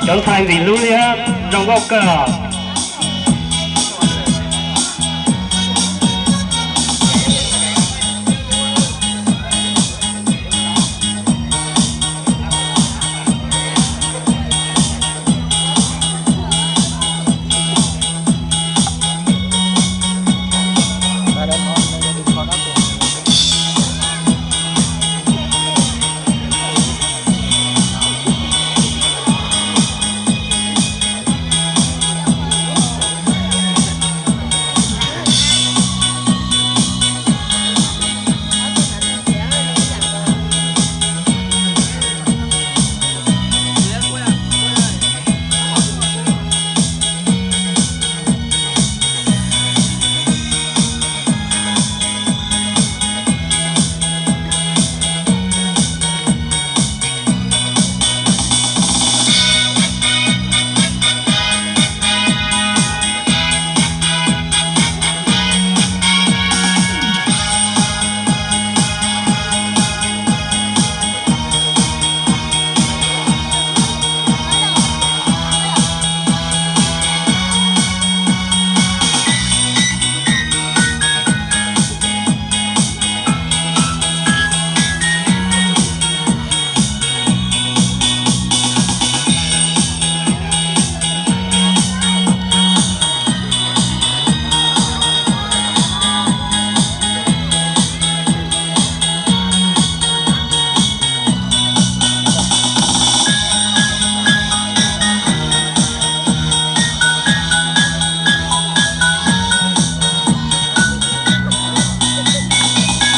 Cov ntxhais ntxim hlub thiab zoo nkauj kawg os.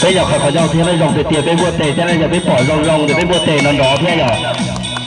Peb yog qhov qhov yau thiab, zoo tiag tiag, peb npuaj tes thiab na, yog peb pom zoo zoo ces peb npuaj tes nrov nrov thiab yog.